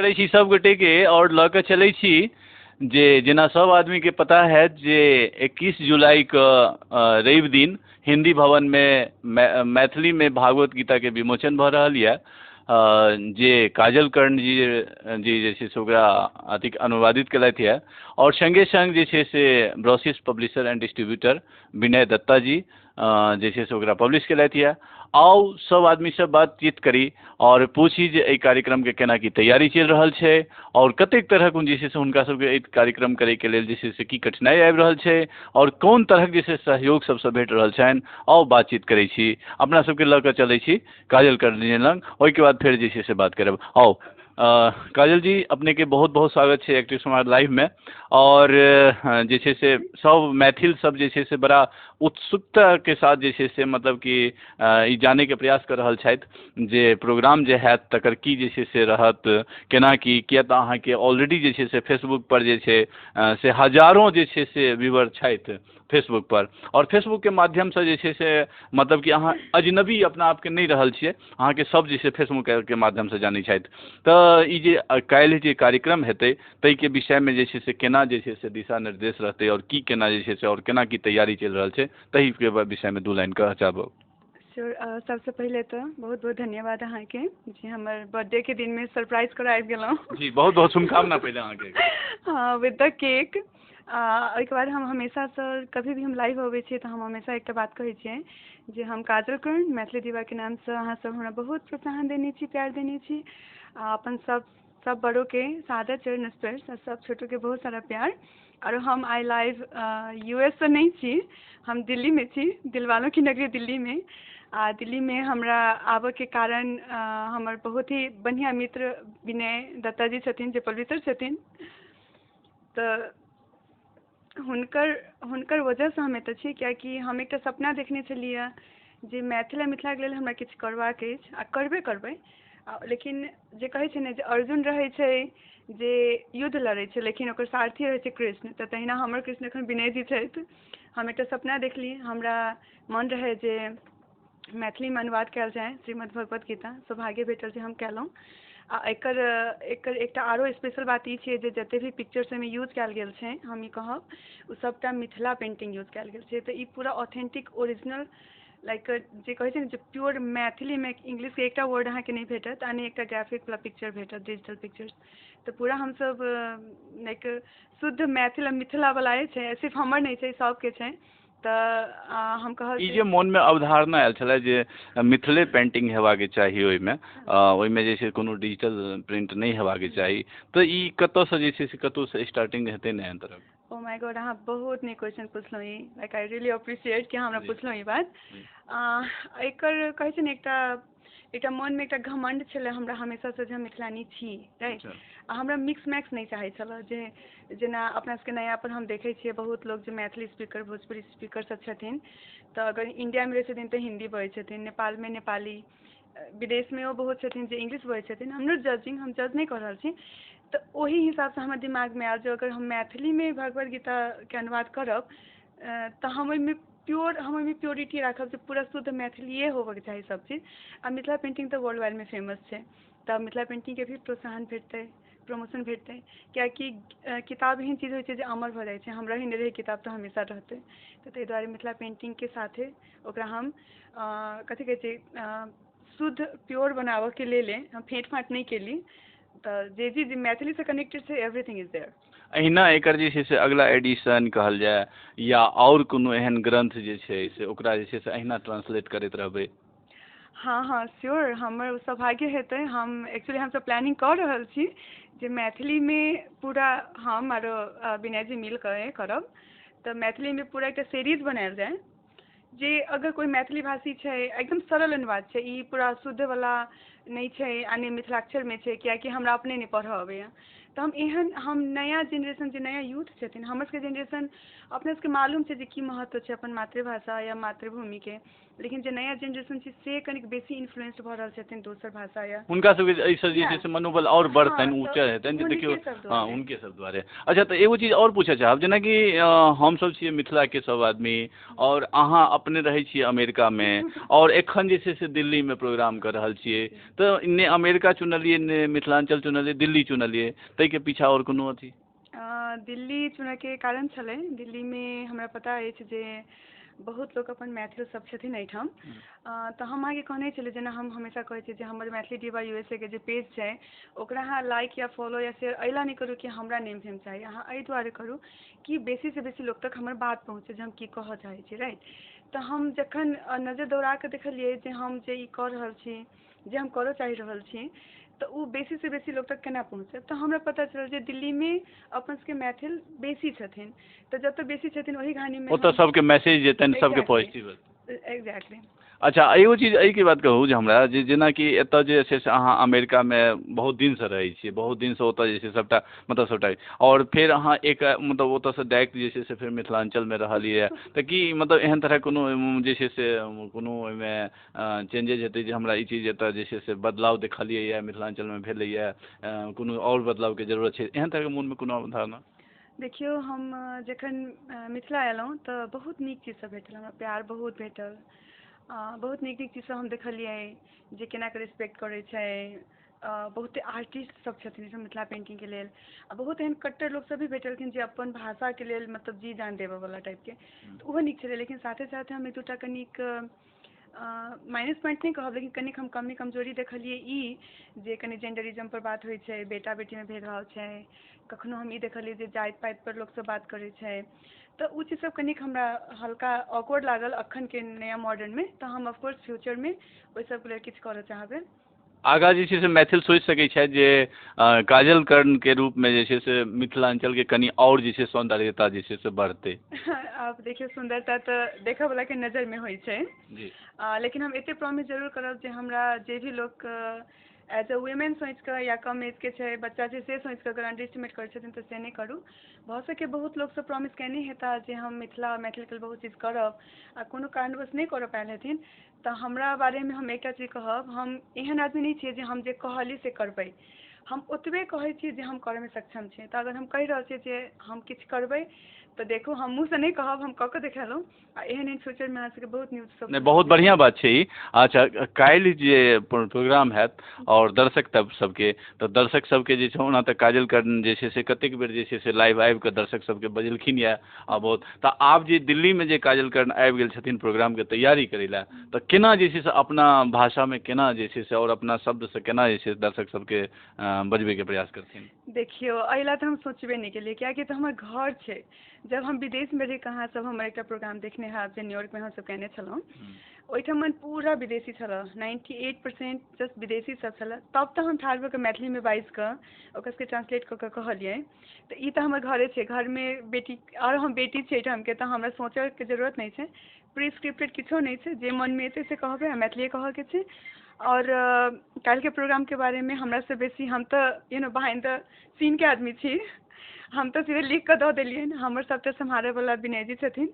करै छी सब गोटेके आओर लऽ कऽ चलै छी जे जेना सब आदमीके पता होयत जे 21 जुलाइके रवि दिन हिन्दी भवनमे मैथिलीमे भागवत गीताके विमोचन भऽ रहल यऽ, जे काजल कर्ण जी जी जे छै से ओकरा अथी अनुवादित केलथि यऽ, आओर सङ्गे सङ्ग जे छै से ब्रॉसिस publisher and distributor Vinay Datta ji जे छै से ओकरा पब्लिश केलथि यऽ। आउ सब आदमीसँ बातचीत करी आओर पूछी जे एहि कार्यक्रमके केना की तैयारी चलि रहल छै आओर कतेक तरहक जे छै से हुनका सबके एहि कार्यक्रम करैके लेल जे छै से की कठिनाइ आबि रहल छै आओर कोन तरहक जे छै सहयोग सबसँ भेट रहल छनि। आउ बातचीत करै छी, अपना सबके लऽ कऽ चलै छी काजल कर्ण लग, ओहिके बाद फेर जे छै से बात करब। आउ काजल जी, अपनेके बहुत बहुत स्वागत छै एक्टिव समाज लाइवमे। और जे छै से सब मैथिल सब जे छै से बड़ा उत्सुकताके साथ जे छै से मतलब कि ई जानैके प्रयास कऽ रहल छथि जे प्रोग्राम जे हैत तकर की जे छै से रहत, केना की, किया तऽ अहाँके ऑलरेडी जे छै से फेसबुक पर जे छै से हजारों जे छै से व्यूअर छथि फेसबुक पर, और फेसबुकके माध्यमसँ जे छै से मतलब कि अहाँ अजनबी अपना आपके नहि रहल छियै, अहाँके सब जे छै फेसबुकके माध्यमसँ जानै छथि। तऽ ई जे काल्हि जे कार्यक्रम हेतै ताहिके विषयमे जे छै से केना जे छै से दिशा निर्देश रहतै आओर की केना जे छै से आओर केना की तैयारी चलि रहल छै ताहिके विषयमे दू लाइन कहऽ चाहब। श्योर, सबसँ पहिले तऽ बहुत बहुत धन्यवाद अहाँके जे हमर बर्थडे के दिनमे सरप्राइज करऽ आबि गेलहुँ। जी, बहुत बहुत शुभकामना पहिले अहाँके। हँ, विद the cake. ओहिके बाद हम हमेशासँ कभी भी हम लाइव अबै छियै तऽ हम हमेशा एकटा बात कहै छियै जे हम काजल कर्ण मैथिली दीवाके नामसँ अहाँ सब हमरा बहुत प्रोत्साहन देने छी, प्यार देने छी, आ अपन सब सब बड़ोके सादर चरण स्पर्श आ सब छोटोके बहुत सारा प्यार। आओर हम आइ लाइव यूएस सँ नहि छी, हम दिल्लीमे छी, दिलवालों की नगरी दिल्लीमे। आ दिल्लीमे हमरा आबऽके कारण हमर बहुत ही बढ़िआँ मित्र विनय दत्ता जी छथिन जे पब्लिशर छथिन, तऽ हुनकर वजहसँ हम एतऽ छी, कियाकि हम एकटा सपना देखने छलियै जे मैथिल आ मिथिलाके लेल हमरा किछु करबाक अछि आ करबे करबै। लेकिन जे कहै छै ने जे अर्जुन रहै छै जे युद्ध लड़ै छै लेकिन ओकर सारथी रहै छै कृष्ण, तऽ तहिना हमर कृष्ण एखन विनय जी छथि। हम एकटा सपना देखली, हमरा मन रहै जे मैथिलीमे अनुवाद कयल जाय श्रीमद् भगवत गीता, सौभाग्य भेटल जे हम कयलहुँ। आ एकर एकर एकटा आरो स्पेशल बात ई छै जे जते भी पिक्चर्स एहिमे यूज कयल गेल छै, हम ई कहब ओ सबटा मिथिला पेंटिंग यूज कयल गेल छै, तऽ ई पूरा ऑथेंटिक ओरिजिनल लाइक जे कहै छै ने जे प्योर मैथिलीमे इंग्लिशके एकटा वर्ड अहाँके नहि भेटत आ नहि एकटा ग्राफिक वला पिक्चर भेटत, डिजिटल पिक्चर्स। तऽ पूरा हमसब लाइक शुद्ध मैथिल आ मिथिला वला छै, सिर्फ हमर नहि छै, सबके छै। तऽ हम कहब ई जे मोनमे अवधारणा आयल छलै जे मिथिले पेंटिंग हेबाके चाही, ओहिमे ओहिमे जे छै कोनो डिजिटल प्रिंट नहि हेबाके चाही, तऽ ई कतऽसँ जे छै से कतहुसँ स्टार्टिंग हेतै ने एहन तरहक? ओ my God, अहाँ बहुत नीक क्वेश्चन पुछलहुँ ई, लाइक I really appreciate कि अहाँ हमरा पुछलहुँ ई बात। एकर कहै छै ने एकटा एकटा मनमे एकटा घमण्ड छलै हमरा हमेशासँ जे हम मिथिलानी छी, राइट? आ हमरा मिक्स मैक्स नहि चाहै छलए जे जेना अपना सबके नया पर हम देखै छियै बहुत लोग जे मैथिली स्पीकर भोजपुरी स्पीकर सब छथिन, तऽ अगर इंडियामे रहै छथिन तऽ हिन्दी बजै छथिन, नेपालमे नेपाली, विदेशमे ओ बहुत छथिन जे इंग्लिश बजै छथिन। हम not judging, हम जज नहि कऽ रहल छी। तऽ ओहि हिसाबसँ हमर दिमागमे आयल जे अगर हम मैथिलीमे भगवत गीताके अनुवाद करब तऽ हम ओहिमे प्योर, हम ओहिमे प्योरिटी राखब जे पूरा शुद्ध मैथिलीए होबऽके चाही सब चीज। आ मिथिला पेंटिंग तऽ वर्ल्ड वाइडमे फेमस छै, तऽ मिथिला पेंटिंगके भी प्रोत्साहन भेटतै, प्रमोशन भेटतै, कियाकि किताब एहन चीज होइ छै जे अमर भऽ जाइ छै, हम रही नहि रही किताब तऽ हमेशा रहतै। तऽ ताहि दुआरे मिथिला पेंटिंगके साथे ओकरा हम कथी कहै छै शुद्ध प्योर बनाबऽके लेल हम फेँट फाँट नहि केली, तऽ जे चीज मैथिलीसँ कनेक्टेड छै एवरीथिंग is there. एहिना एकर जे छै से अगला एडिशन कहल जाय या आओर कोनो एहन ग्रन्थ जे छै से ओकरा जे छै से एहिना ट्रांसलेट करैत रहबै? हँ हँ श्योर, हमर सौभाग्य हेतै। हम एक्चुअली हमसब प्लानिंग कऽ रहल छी जे मैथिलीमे पूरा हम आरो विनय जी मिल कऽ करब, तऽ मैथिलीमे पूरा एकटा सीरीज बनायल जाय जे अगर कोइ मैथिली भाषी छै, एकदम सरल अनुवाद छै, ई पूरा शुद्धवला नहि छै आ नहि मिथिलाक्षरमे छै, कियाकि हमरा अपने नहि पढ़ऽ अबैए, तऽ हम एहन हम नया जेनरेशन जे नया यूथ छथिन, हमर सबके जेनरेशन अपना सबके मालूम छै जे की महत्व छै अपन मातृभाषा या मातृभूमिके, लेकिन जे नया जेनरेशन छै से कनिक बेसी इन्फ्लुएंस भऽ रहल छथिन दोसर भाषा या हुनका सबके एहिसँ जे छै से मनोबल आओर बढ़तनि, ऊँचा हेतनि जे देखियौ। हँ, हुनके सब दुआरे। अच्छा, तऽ एगो चीज आओर पूछऽ चाहब, जेनाकि हमसब छियै मिथिलाके सब आदमी आओर अहाँ अपने रहै छियै अमेरिकामे आओर एखन जे छै से दिल्लीमे प्रोग्राम कऽ रहल छियै, तऽ ने अमेरिका चुनलियै, ने मिथिलाञ्चल चुनलियै, दिल्ली चुनलियै, ताहिके पीछा आओर कोनो अथी? दिल्ली चुनैके कारण छलै, दिल्लीमे हमरा पता अछि जे बहुत लोक अपन मैथिल सब छथिन एहिठाम। तऽ हम अहाँके कहने छली, जेना हम हमेशा कहै छी जे हमर मैथिली डिवा यूएसए के जे पेज छै ओकरा अहाँ लाइक या फॉलो या शेयर एहि लए नहि करू कि हमरा नेम फेम चाही, अहाँ एहि दुआरे करू कि बेसीसँ बेसी लोक तक हमर बात पहुँचे जे हम की कहऽ चाहै छी, राइट? तऽ हम जखन नजर दौड़ा कऽ देखलियै जे हम जे ई कऽ रहल छी, जे हम करऽ चाहि रहल छी, तऽ ओ बेसीसँ बेसी लोक तक केना पहुँचत, तऽ हमरा पता चलल जे दिल्लीमे अपन सबके मैथिल बेसी छथिन, तऽ जतऽ बेसी छथिन ओहि घानीमे ओतऽ सबके मैसेज जेतनि, सबके पॉजिटिव। एग्जैक्टली। अच्छा, एगो चीज एहिके बात कहू जे हमरा जे जेनाकि एतऽ जे छै से अहाँ अमेरिकामे बहुत दिनसँ रहै छियै, बहुत दिनसँ ओतऽ जे छै सबटा मतलब सबटा, आओर फेर अहाँ एक मतलब ओतऽसँ डायरेक्ट जे छै से फेर मिथिलाञ्चलमे रहलियै, तऽ की मतलब एहन तरहक कोनो जे छै से कोनो ओहिमे चेंजेज हेतै जे हमरा ई चीज एतऽ जे छै से बदलाव देखलियै यऽ मिथिलाञ्चलमे भेलैया, कोनो आओर बदलावके जरूरत छै, एहन तरहके मोनमे कोनो अवधारणा? देखियौ, हम जखन मिथिला अयलहुँ तऽ बहुत नीक चीज सब भेटल हमरा, प्यार बहुत भेटल, बहुत नीक नीक चीज सब हम देखलियै जे केना कऽ रिस्पेक्ट करै छै, बहुते आर्टिस्ट सब छथिन मिथिला पेंटिंगके लेल, आ बहुत एहन कट्टर लोक सब भी भेटलखिन जे अपन भाषाके लेल मतलब जी जान देबऽ वला टाइपके, तऽ ओहो नीक छलै। लेकिन साथे साथे हम एक दूटा कनिक माइनस पॉइंट नहि कहब, लेकिन कनिक हम कमी कमजोरी देखलियै ई जे कनि जेंडरिज्म पर बात होइ छै, बेटा बेटीमे भेदभाव छै, कखनो हम ई देखलियै जे जाति पाति पर लोक सब बात करै छै, तऽ ओ चीज सब कनिक हमरा हल्का ऑकवर्ड लागल अखनके नया मॉडर्नमे। तऽ हम ऑफकोर्स फ्यूचरमे ओहि सबके लेल किछु करऽ चाहबै। आगाँ जे छै से मैथिल सोचि सकैत छथि जे काजल कर्णके रूपमे जे छै से मिथिलाञ्चलके कनि आओर जे छै सौन्दर्यता जे छै से बढ़तै? आब देखियौ, सुन्दरता तऽ देखऽ वलाके नजरमे होइ छै जी, लेकिन हम एते प्रॉमिस जरूर करब जे हमरा जे भी लोक एज अ वुमेन सोचि कऽ या कम एजके छै, बच्चा छै, से सोचि कऽ अगर अंडर एस्टिमेट करै छथिन तऽ से नहि करू। भऽ सकै बहुत लोकसभ प्रॉमिस कयने हेता जे हम मिथिला मैथिलीके लेल बहुत चीज करब आ कोनो कारणवश नहि करऽ पायल हेथिन। तऽ हमरा बारेमे हम एकटा चीज कहब, हम एहन आदमी नहि छियै जे हम जे कहलियै से करबै। हम ओतबे कहै छियै जे हम करऽमे सक्षम छियै। तऽ अगर हम कहि रहल छियै जे हम किछु करबै, तऽ देखू, हम मुँहसँ नहि कहब, हम कऽ के देखेलहुँ, आ एहन एहन फ्यूचरमे अहाँ सबके बहुत न्यूज सब। नहि, बहुत बढ़िआँ बात छै ई। अच्छा, काल्हि जे प्रोग्राम हैत आओर दर्शक तब सबके, तऽ दर्शक सबके जे छै, ओना तऽ काजल कर्ण जे छै से कतेक बेर जे छै से लाइव आबि कऽ दर्शक सबके बजेलखिन यऽ आ बहुत, तऽ आब जे दिल्लीमे जे काजल कर्ण आबि गेल छथिन प्रोग्रामके तैयारी करै लए, तऽ केना जे छै से अपना भाषामे केना जे छै से आओर अपना शब्दसँ केना जे छै दर्शक सबके बजबैके प्रयास करथिन? देखियौ, एहि लए तऽ हम सोचबे नहि केलियै, कियाकि तऽ हमर घर छै। जब हम विदेशमे रही, अहाँ सब हमर एकटा प्रोग्राम देखने हैब जे न्यूयॉर्कमे हमसब केने छलहुँ, ओहिठाम पूरा विदेशी छलए, 98% जस्ट विदेशी सब छलए। तब तऽ हम ठाढ़ भऽ कऽ मैथिलीमे बाजि कऽ ओकर सबके ट्रांसलेट कऽ कऽ कहलियै। तऽ ई तऽ हमर घरे छै, घरमे बेटी आओर हम बेटी छी एहिठामके, तऽ हमरा सोचऽके जरूरत नहि छै। प्री स्क्रिप्टेड किछो नहि छै, जे मनमे एतै से कहबै आ मैथिलीए कहऽके छै। आओर काल्हिके प्रोग्रामके बारेमे हमरासँ बेसी, हम तऽ you know behind the सीनके आदमी छी, हम तऽ सीधे लिख कऽ दऽ देलियनि, हमर सबटा सम्हारैवला विनय जी छथिन,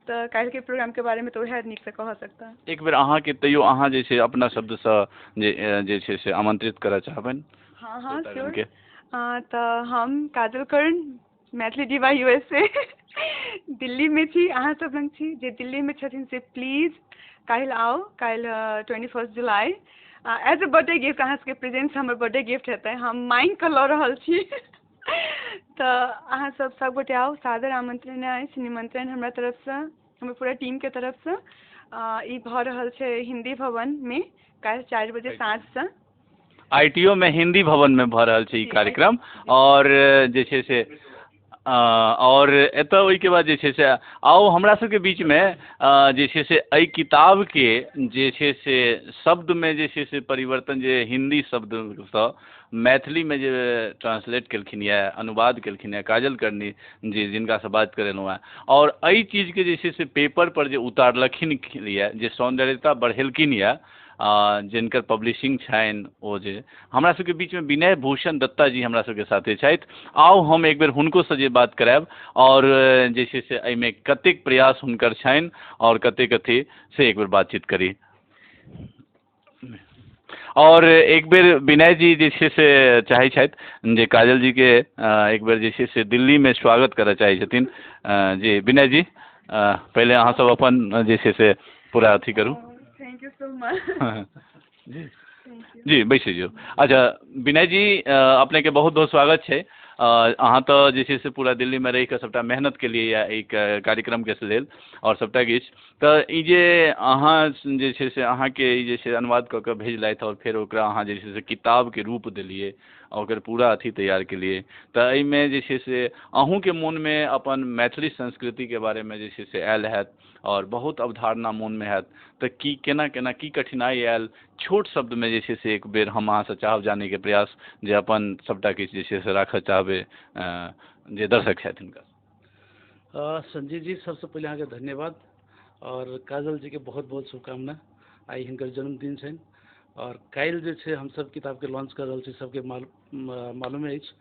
तऽ काल्हिके प्रोग्रामके बारेमे तऽ उएह नीकसँ कह सकता। एक बेर अहाँके तैयो अहाँ जे छै अपना शब्दसँ जे जे छै से आमंत्रित करऽ चाहबनि। हँ, श्योर। तऽ हम काजल कर्ण, मैथिली डिवा यूएसए, दिल्लीमे छी, अहाँ सब लग छी। जे दिल्लीमे छथिन से प्लीज काल्हि आउ। काल्हि 21 जुलाई, एज अ बर्थडे गिफ्ट, अहाँ सबके प्रेजेंस हमर बर्थडे गिफ्ट हेतै, हम माँगि कऽ लऽ रहल छी। तऽ अहाँ सब सबगोटे आउ, सादर आमंत्रण अछि, निमंत्रण हमरा तरफसँ, हमर पूरा टीमके तरफसँ। ई भऽ रहल छै हिन्दी भवनमे काल्हि 4 बजे साँझसँ। आईटीओ मे हिन्दी भवनमे भऽ रहल छै ई कार्यक्रम। आओर जे छै से आओर एतऽ ओहिके बाद जे छै से आउ हमरा सबके बीचमे जे छै से एहि किताबके जे छै से शब्दमे जे छै से परिवर्तन, जे हिन्दी शब्दसँ मैथिलीमे जे ट्रांसलेट केलखिन यऽ, अनुवाद केलखिन यऽ, काजल कर्णी जी, जिनकासँ बात करेलहुँ हेँ, आओर एहि चीजके जे छै से पेपर पर जे उतारलखिन यऽ, जे सौन्दर्यता बढ़ेलखिन यऽ, जिनकर पब्लिशिंग छनि, ओ जे हमरा सबके बीचमे विनय भूषण दत्ता जी हमरा सबके साथे छथि। आउ, हम एक बेर हुनको जे बात करायब आओर जे छै से एहिमे कतेक प्रयास हुनकर छनि आओर कतेक अथी से एक बेर बातचीत करी। आओर एक बेर विनय जी जे छै से चाहै छथि जे काजल जीके एक बेर जे छै से दिल्लीमे स्वागत करऽ चाहै छथिन। जी विनय जी, पहिले अहाँ सब अपन जे छै से पूरा अथी करू। Thank you so much. Ji. जी बैसि जाउ। अच्छा विनय जी, अपनेके बहुत बहुत स्वागत छै। अहाँ तऽ जे छै से पूरा दिल्लीमे रहि कऽ सबटा मेहनत केलियै यऽ एहि कार्यक्रमके लेल आओर सबटा किछु, तऽ ई जे अहाँ जे छै से अहाँके ई जे छै अनुवाद कऽ कऽ भेजलथि आओर फेर ओकरा अहाँ जे छै से किताबके रूप देलियै आओर ओकर पूरा अथी तैयार केलियै, तऽ एहिमे जे छै से अहूँके मोनमे अपन मैथिली संस्कृतिके बारेमे जे छै से आयल होयत आओर बहुत अवधारणा मोनमे होयत, तऽ की केना केना की कठिनाइ आयल, छोट शब्दमे जे छै से एक बेर हम अहाँसँ चाहब जानैके प्रयास जे अपन सबटा किछु जे छै से राखऽ चाहबै जे दर्शक छथि हुनका। संजीव जी, सबसँ पहिले अहाँके धन्यवाद आओर काजल जीके बहुत बहुत शुभकामना। आइ हिनकर जन्मदिन छनि आओर काल्हि जे छै हमसब किताबके लॉन्च कऽ रहल छी, सबके मालूमे अछि।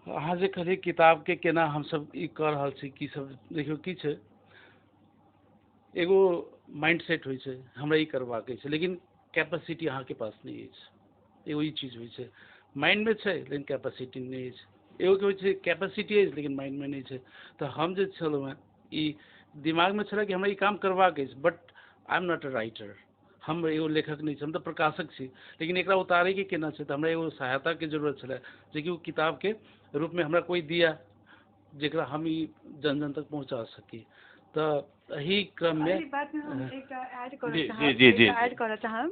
अहाँ जे कहलियै किताबके केना हमसब ई कऽ रहल छी, की सब, देखियौ की छै, एगो माइंड सेट होइ छै हमरा ई करबाक अछि, लेकिन कैपेसिटी अहाँके पास नहि अछि। एगो ई चीज होइ छै, माइंडमे छै लेकिन कैपेसिटी नहि अछि। एगो होइ छै कैपेसिटी अछि लेकिन माइंडमे नहि छै। तऽ हम जे छलहुँ हेँ ई दिमागमे छलै कि हमरा ई काम करबाक अछि, but I am not a writer, हम एगो लेखक नहि छी, हम तऽ प्रकाशक छी, लेकिन एकरा उतारैके केना छै, तऽ हमरा एगो सहायताके जरूरत छलै जेकि ओ किताबके रूपमे हमरा कोइ दिया जेकरा हम ई जन जन तक पहुँचा सकी। तऽ एहि क्रममे एहि बातमे हम एकटा ऐड करऽ चाहब, एकटा ऐड करऽ चाहब।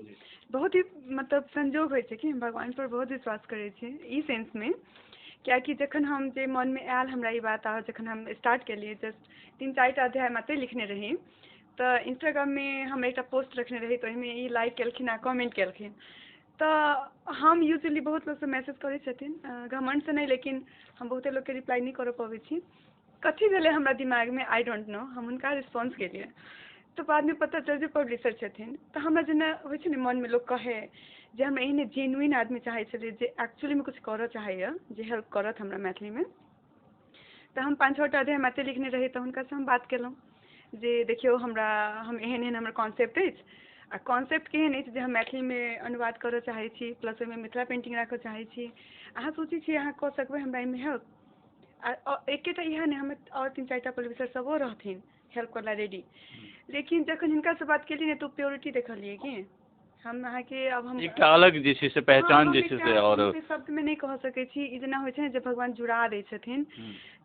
बहुत ही मतलब संजोग होइ छै कि हम भगवान पर बहुत विश्वास करै छी ई सेंसमे, कियाकि जखन हम जे मनमे आयल हमरा ई बात आओर जखन हम स्टार्ट केलियै, जस्ट 3-4 टा अध्याय मात्रे लिखने रही, तऽ इंस्टाग्राममे हम एकटा पोस्ट रखने रही, तऽ ओहिमे ई लाइक केलखिन आ कमेंट केलखिन। तऽ हम यूजुअली बहुत लोकसँ मैसेज करै छथिन, घमण्डसँ नहि, लेकिन हम बहुते लोकके रिप्लाई नहि करऽ पबै छी। कथी भेलै हमरा दिमागमे I don't know, हम हुनका रिस्पॉन्स केलियै, तऽ बादमे पता चलल जे पब्लिशर छथिन। तऽ हमरा जेना होइ छै ने मनमे लोक कहै जे हम एहने जेन्युइन आदमी चाहै छलियै जे एक्चुअलीमे किछु करऽ चाहैए, जे हेल्प करत हमरा मैथिलीमे। तऽ हम 5-6 टा अध्याय मात्रे लिखने रही, तऽ हुनकासँ हम बात केलहुँ जे देखियौ हमरा हम एहन एहन हमर कॉन्सेप्ट अछि, आ कॉन्सेप्ट केहन अछि जे हम मैथिलीमे अनुवाद करऽ चाहै छी, प्लस ओहिमे मिथिला पेन्टिंग राखऽ चाहै छी, अहाँ सोचै छी अहाँ कऽ सकबै हमरा एहिमे हेल्प? आ एकेटा इएह नहि, हमर आओर 3-4 टा पब्लिशर सभ रहथिन हेल्प करऽ ला रेडी। लेकिन जखन हिनकासँ बात केलियै ने तऽ ओ प्योरिटी देखलियै कि हम अहाँके अब हम एकटा अलग जे छै से पहचान जे छै से, आओर शब्दमे नहि कह सकै छी, ई जेना होइ छै ने जे भगवान जुड़ा दै छथिन,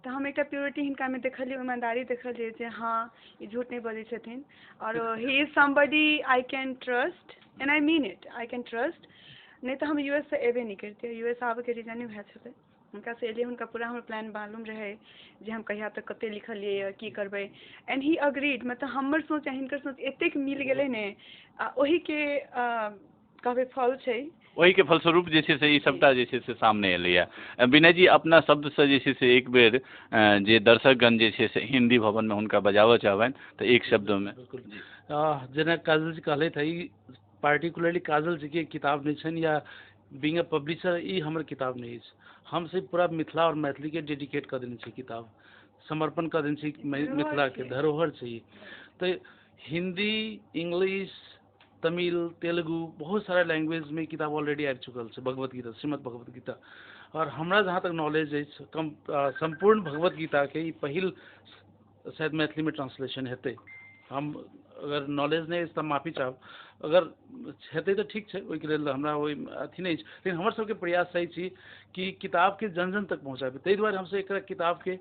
तऽ हम एकटा प्योरिटी हिनकामे देखलियै, ईमानदारी देखलियै जे हँ ई झूठ नहि बजै छथिन, आओर he is somebody I can trust and I mean it, I can trust. नहि तऽ हम यू एस सँ एबे नहि करितियै, यू एस आबयके रीजन उएह छलै। हुनकासँ एलियै, हुनका पूरा हमर प्लान मालूम रहै जे हम कहिया तक कते लिखलियै यऽ, की करबै, एंड he agreed. मतलब हमर सोच आ हिनकर सोच एतेक मिल गेलै ने, आ ओहिके कहबै फल छै, ओहिके फलस्वरूप जे छै से ई सबटा जे छै से सामने एलैया। विनय जी, अपना शब्दसँ जे छै से एक बेर जे दर्शकगण जे छै से हिन्दी भवनमे हुनका बजाबऽ चाहबनि तऽ एक शब्दमे। बिल्कुल, जेना काजल जी कहलथि, ई पार्टिकुलरली काजल जीके किताब नहि छनि या बीइंग अ पब्लिशर ई हमर किताब नहि अछि, हम सिर्फ पूरा मिथिला और मैथिली के डेडिकेट कऽ देने छी, किताब समर्पण कऽ देने छी, मिथिलाके धरोहर छै ई। तऽ हिन्दी, इंग्लिश, तमिल, तेलुगु बहुत सारा लैंग्वेजमे किताब ऑलरेडी आबि चुकल छै भगवत गीता, श्रीमद् भगवत गीता। आओर हमरा जहाँ तक नॉलेज अछि कम सम्पूर्ण भगवत गीताके ई पहिल शायद मैथिलीमे ट्रांसलेशन हेतै। हम अगर नॉलेज नहि अछि तऽ माफी चाहब, अगर हेतै तऽ ठीक छै, ओहिके लेल हमरा ओहि अथी नहि अछि, लेकिन हमर सबके प्रयास अछि कि किताबके जन जन तक पहुँचाबी। ताहि दुआरे हमसब एकरा किताबके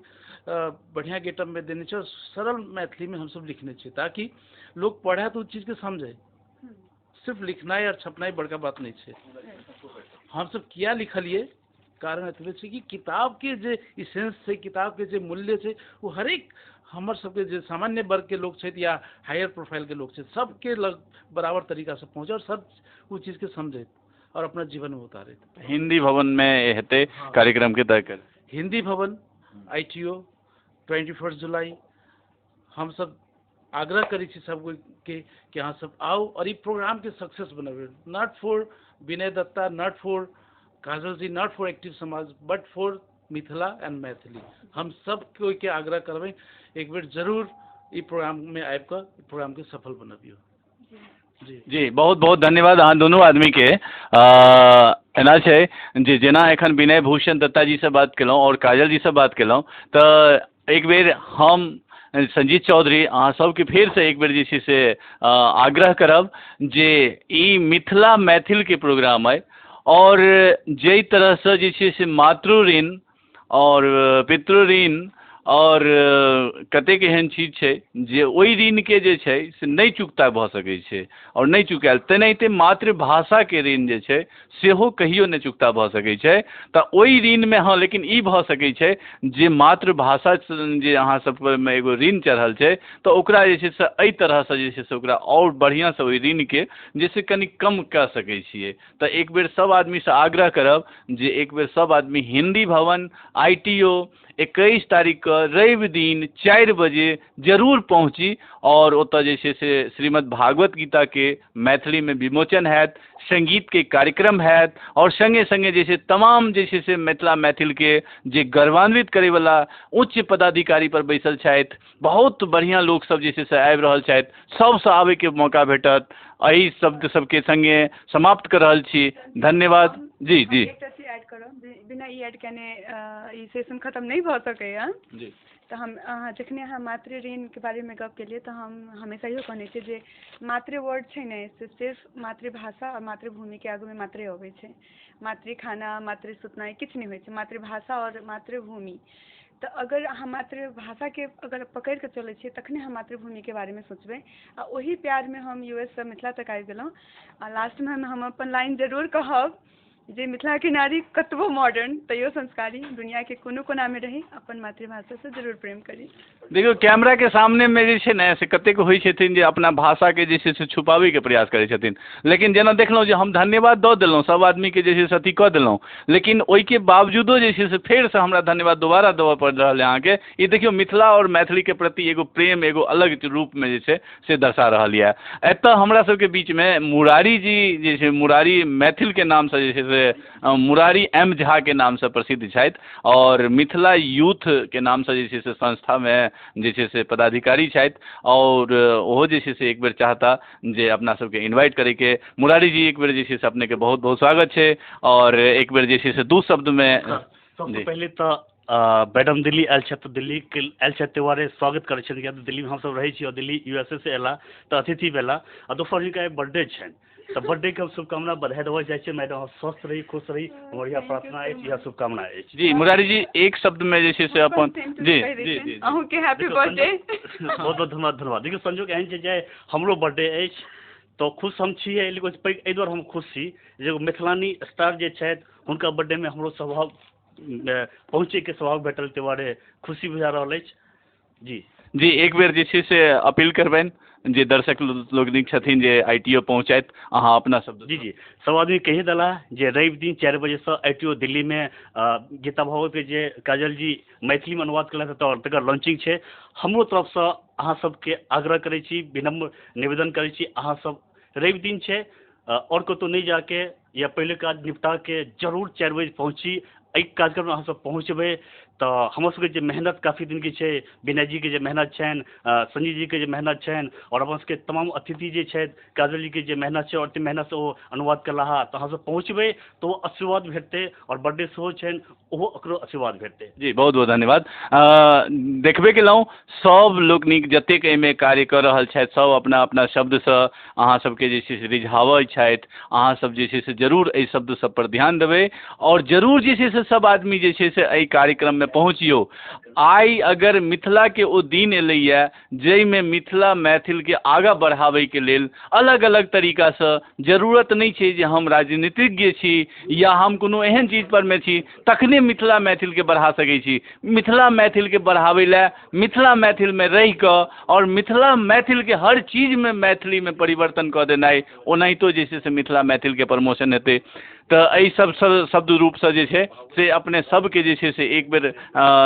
बढ़िआँ गेटअपमे देने छी और सरल मैथिलीमे हमसब लिखने छी ताकि लोक पढ़ै तऽ ओ चीजके समझै। सिर्फ लिखनाइ और छपनाइ बड़का बात नहि छै। हमसब किया लिखलियै, कारण एतबे छै कि किताबके जे इसेंस छै, किताबके जे मूल्य छै, ओ हरेक हमर सबके जे सामान्य वर्गके लोक छथि या हायर प्रोफाइलके लोक छथि, सबके लग बराबर तरीकासँ पहुँचै और सब ओ चीजके समझैत और अपना जीवनमे उतारैत। हिन्दी भवनमे हेतै कार्यक्रमके तय कर हिन्दी भवन ITO 21 जुलाई। हमसब आग्रह करै छी सब के कि अहाँ सब आउ और ई प्रोग्रामके सक्सेस बनाबू। Not for Vinay Datta, not for Kajal ji, not for active Samaj, but for Mithila and Maithili. हम सब कोइके आग्रह करबै एक बेर जरूर ई प्रोग्राममे आबि कऽ प्रोग्रामके सफल बनबियौ। जी जी, बहुत बहुत धन्यवाद अहाँ दुनू आदमीके। एना छै जे जेना एखन विनय भूषण दत्ता जीसँ बात केलहुँ आओर काजल जीसँ बात केलहुँ, तऽ एक बेर हम संजीत चौधरी, अहाँ सबके फेरसँ एक बेर जे छै से आग्रह करब जे ई मिथिला मैथिलके प्रोग्राम अइ, आओर जाहि तरहसँ जे छै से मातृ ऋण आओर पितृ ऋण आओर कतेक एहन चीज छै जे ओहि ऋणके जे छै से नहि चुकता भऽ सकै छै आओर नहि चुकायल, तेनाहिते मातृभाषाके ऋण जे छै सेहो कहियो नहि चुकता भऽ सकै छै। तऽ ओहि ऋणमे हँ, लेकिन ई भऽ सकै छै जे मातृभाषा जे अहाँ सबमे एगो ऋण चढ़ल छै, तऽ ओकरा जे छै से एहि तरहसँ जे छै से ओकरा आओर बढ़िआँसँ ओहि ऋणके जे से कनि कम कऽ सकै छियै। तऽ एक बेर सब आदमीसँ आग्रह करब जे एक बेर सब आदमी हिन्दी भवन ITO 21 तारीखके रवि दिन 4 बजे जरूर पहुँची, आओर ओतऽ जे छै से श्रीमद् भागवत गीताके मैथिलीमे विमोचन हैत, सङ्गीतके कार्यक्रम हैत, आओर सङ्गे सङ्गे जे छै तमाम जे छै से मिथिला मैथिलके जे गर्वान्वित करैवला उच्च पदाधिकारी पर बैसल छथि, बहुत बढ़िआँ लोकसब जे छै से आबि रहल छथि, सबसँ आबैके मौका भेटत। एहि शब्द सबके सङ्गे समाप्त कऽ रहल छी, धन्यवाद। जी जी, एकटा चीज ऐड करब, बिना ई ऐड केने ई सेशन खतम नहि भऽ सकैए। जी। तऽ हम अहाँ जखने अहाँ मातृ ऋणके बारेमे गप केलियै, तऽ हम हमेशा इहो कहने छियै जे मातृ वर्ड छै ने से सिर्फ मातृभाषा आओर मातृभूमिके आगूमे मातृ अबै छै। मातृ खाना, मातृ सुतनाइ किछु नहि होइ छै, मातृभाषा आओर मातृभूमि। तऽ अगर अहाँ मातृभाषाके अगर पकड़िके चलै छियै तखने हम मातृभूमिके बारेमे सोचबै, आ ओहि प्यारमे हम US सँ मिथिला तक आबि गेलहुँ। आ लास्टमे हम अपन लाइन जरूर कहब जे मिथिलाके नारी कतबो मॉडर्न तैयो संस्कारी, दुनियाके कोनो कोनामे रही अपन मातृभाषासँ जरूर प्रेम करी। देखियौ, कैमराके सामनेमे जे छै ने से कतेक होइ छथिन जे अपना भाषाके जे छै से छुपाबैके प्रयास करै छथिन, लेकिन जेना देखलहुँ जे हम धन्यवाद दऽ देलहुँ सब आदमीके, जे छै से अथी कऽ देलहुँ, लेकिन ओहिके बावजूदो जे छै से फेरसँ हमरा धन्यवाद दोबारा देबऽ पड़ि रहल अइ अहाँके। ई देखियौ, मिथिला आओर मैथिलीके प्रति एगो प्रेम एगो अलग रूपमे जे छै से दर्शा रहल यऽ। एतऽ हमरा सबके बीचमे मुरारी जी जे छै, मुरारी मैथिलके नामसँ जे छै से मुरारी एम झाके नामसँ प्रसिद्ध छथि, आओर मिथिला यूथके नामसँ जे छै से संस्थामे जे छै से पदाधिकारी छथि, आओर ओहो जे छै से एक बेर चाहता जे अपना सबके इन्वाइट करैके। मुरारी जी, एक बेर जे छै से अपनेके बहुत बहुत स्वागत छै, आओर एक बेर जे छै से 2 शब्दमे। सबसँ पहिले तऽ मैडम दिल्ली आयल छथि, तऽ दिल्लीके आयल छथि ताहि दुआरे स्वागत करै छथि, किएक तऽ दिल्लीमे हमसब रहै छी आओर दिल्ली USA से अयला तऽ अतिथि भेला। आ दोसर हिनका बर्थडे छनि, तऽ बर्थडे के हम शुभकामना बधाई देबऽ चाहै छी। मैडम, अहाँ स्वस्थ रही, खुश रही, हमर इएह प्रार्थना अछि, इएह शुभकामना अछि। जी मुरारी जी, एक शब्दमे जे छै से अपन। जी जी जी, अहूँके हैप्पी बर्थडे। बहुत बहुत धन्यवाद, धन्यवाद। देखियौ, संजोग एहन छै जे हमरो बर्थडे अछि तऽ खुश हम छियै, लेकिन पैघ एहि दुआरे हम खुश छी जे एगो मैथिलानी स्टार जे छथि हुनका बर्थडेमे हमरो स्वभाव पहुँचैके स्वभाव भेटल, ताहि दुआरे खुशी बुझा रहल अछि। जी जी, एक बेर जे छै से अपील करबनि जे दर्शक लोकनिक छथिन जे ITO पहुँचथि, अहाँ अपना शब्द। जी जी, सब आदमी कहि देला जे रवि दिन 4 बजेसँ ITO दिल्लीमे गीता भागवतके जे काजल जी मैथिलीमे अनुवाद केलथि तऽ तकर लॉन्चिंग छै। हमरो तरफसँ अहाँ सबके आग्रह करै छी, विनम्र निवेदन करै छी, अहाँ सब रवि दिन छै, आओर कतहु नहि जाके या पहिले काज निपटाके जरूर 4 बजे पहुँची। एहि कार्यक्रममे अहाँ सब पहुँचबै तऽ हमर सबके जे मेहनत काफी दिनके छै, विनय जीके जे मेहनत छनि, संजीव जीके जे मेहनत छनि, आओर अपन सबके तमाम अतिथि जे छथि, काजल जीके जे मेहनत छै, आओर मेहनतसँ ओ अनुवाद केलाह, तऽ अहाँ सब पहुँचबै तऽ ओ आशीर्वाद भेटतै, आओर बर्थडे सेहो छनि, ओहो ओकरो आशीर्वाद भेटतै। जी बहुत बहुत धन्यवाद। देखबे केलहुँ सब लोकनिक जतेक एहिमे कार्य कऽ रहल छथि सब अपना अपना शब्दसँ अहाँ सबके जे छै से रिझाबै छथि। अहाँ सब जे छै से जरूर एहि शब्द सब पर ध्यान देबै, आओर जरूर जे छै से सब आदमी जे छै से एहि कार्यक्रममे पहुँचियौ। आइ अगर मिथिलाके ओ दिन एलैए जाहिमे मिथिला मैथिलके आगाँ बढ़ाबैके लेल अलग अलग तरीकासँ, जरूरत नहि छै जे हम राजनीतिज्ञ छी या हम कोनो एहन चीज परमे छी तखने मिथिला मैथिलके बढ़ा सकै छी। मिथिला मैथिलके बढ़ाबै लए मिथिला मैथिलमे रहिकऽ आओर मिथिला मैथिलके हर चीजमे मैथिलीमे परिवर्तन कऽ देनाइ, ओनाहितो जे छै से मिथिला मैथिलके प्रमोशन हेतै। तऽ एहि सब शब्द रूपसँ जे छै से अपने सबके जे छै से एक बेर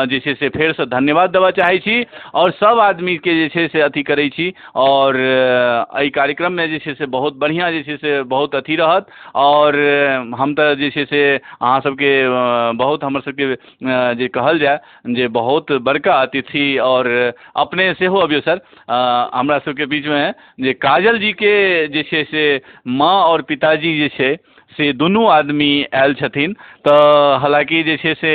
जे छै से फेरसँ धन्यवाद देबऽ चाहै छी, आओर सब आदमीके जे छै से अथी करै छी, आओर एहि कार्यक्रममे जे छै से बहुत बढ़िआँ जे छै से बहुत अथी रहत। आओर हम तऽ जे छै से अहाँ सबके बहुत हमर सबके जे कहल जाय जे बहुत बड़का अतिथि, आओर अपने सेहो अबियौ सर। हमरा सबके बीचमे जे काजल जीके जे छै से माँ आओर पिताजी जे छै से दुनू आदमी आयल छथिन, तऽ हालाँकि जे छै से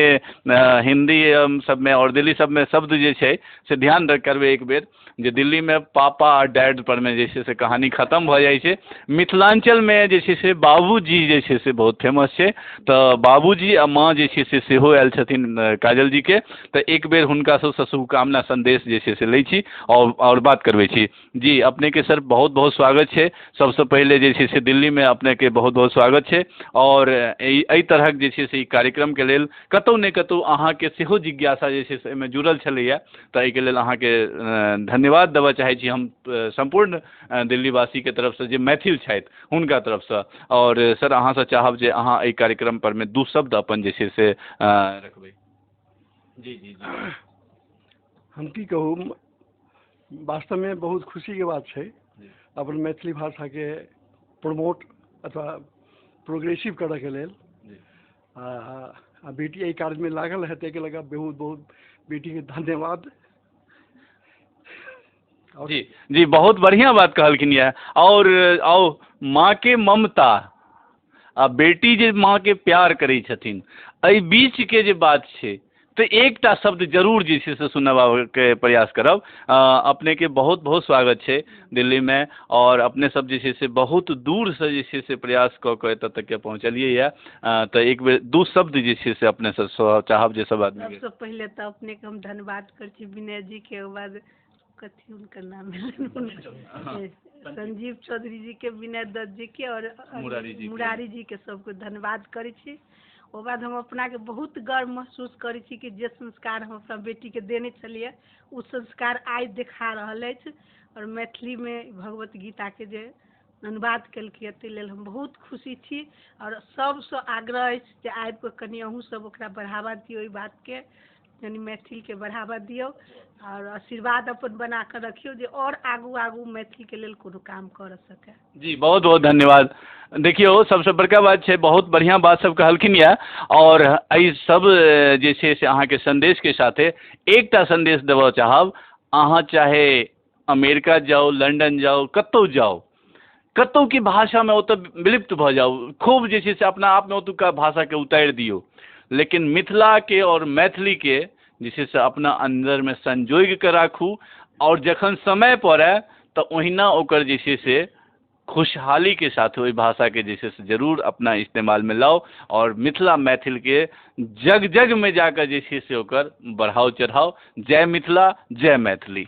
हिन्दी सबमे आओर दिल्ली सबमे शब्द जे छै से ध्यान करबै एक बेर जे दिल्लीमे पापा आ डैड परमे जे छै से कहानी खतम भऽ जाइ छै। मिथिलाञ्चलमे जे छै से बाबूजी जे छै से बहुत फेमस छै। तऽ बाबूजी आ माँ जे छै से सेहो आयल छथिन काजल जीके, तऽ एक बेर हुनका सबसँ शुभकामना सन्देश जे छै से लै छी आओर बात करबै छी। जी अपनेके सर बहुत बहुत स्वागत छै। सबसँ पहिले जे छै से दिल्लीमे अपनेके बहुत बहुत स्वागत छै, आओर एहि तरहक जे छै से ई कार्यक्रमके लेल कतहु ने कतहु अहाँके सेहो जिज्ञासा जे छै से एहिमे जुड़ल छलैए, तऽ एहिके लेल अहाँके धन्यवाद देबऽ चाहै छी हम सम्पूर्ण दिल्लीवासीके तरफसँ जे मैथिल छथि हुनका तरफसँ। आओर सर अहाँसँ चाहब जे अहाँ एहि कार्यक्रम परमे दू शब्द अपन जे छै से रखबै। जी जी जी। हम की कहू, वास्तवमे बहुत खुशीके बात छै अपन मैथिली भाषाके प्रमोट अथवा प्रोग्रेसिव करऽके लेल आ बेटी एहि कार्यमे लागल है, ताहिके लऽ कऽ बहुत बहुत बेटीके धन्यवाद। जी जी, बहुत बढ़िआँ बात कहलखिन यऽ। आओर आउ माँके ममता आ बेटी जे माँके प्यार करै छथिन, एहि बीचके जे बात छै तऽ एकटा शब्द जरूर जे छै से सुनबाबैके प्रयास करब। अपनेके बहुत बहुत स्वागत छै दिल्लीमे, आओर अपने सब जे छै से बहुत दूरसँ जे छै से प्रयास कऽ कऽ एतऽ तकके पहुँचलियै यऽ, तऽ एक बेर दू शब्द जे छै से अपनेसँ चाहब जे सब आदमी। सबसँ पहिले तऽ अपनेके हम धन्यवाद करै छी विनय जीके, बाद कथी हुनकर नाम भेलनि संजीव चौधरी जीके, विनय दत्त जीके आओर मुरारी जीके, सबके धन्यवाद करै छी। ओ बाद हम अपनाके बहुत गर्व महसूस करै छी कि जे संस्कार हम अपना बेटीके देने छलियै ओ संस्कार आइ देखा रहल अछि, आओर मैथिलीमे भगवत गीताके जे अनुवाद केलकै ताहि लेल हम बहुत खुशी छी। आओर सबसँ आग्रह अछि जे आबिकऽ कनि अहूँ सब ओकरा बढ़ावा दियौ, एहि बातके यानी मैथिलीके बढ़ावा दियौ आओर आशीर्वाद अपन बना कऽ रखियौ जे आओर आगू आगू मैथिलीके लेल कोनो काम कर सकै। जी बहुत बहुत धन्यवाद। देखियौ सबसँ बड़का बात छै, बहुत बढ़िआँ बात सब कहलखिन यऽ, आओर एहि सब जे छै से अहाँके सन्देशके साथे एकटा सन्देश देबऽ चाहब, अहाँ चाहे अमेरिका जाउ, लंडन जाउ, कतहु जाउ, कतहु की भाषामे ओतऽ विलुप्त भऽ जाउ, खूब जे छै से अपना आपमे ओतुका भाषाके उतारि दियौ, लेकिन मिथिलाके आओर मैथिलीके जे छै से अपना अन्दरमे संजोगि कऽ राखू, आओर जखन समय पड़य तऽ ओहिना ओकर जे छै से खुशहालीके साथ ओहि भाषाके जे छै से जरूर अपना इस्तेमालमे लाउ, आओर मिथिला मैथिलके जग जगमे जाकऽ जे छै से ओकर बढ़ाउ चढ़ाउ। जय मिथिला, जय मैथिली।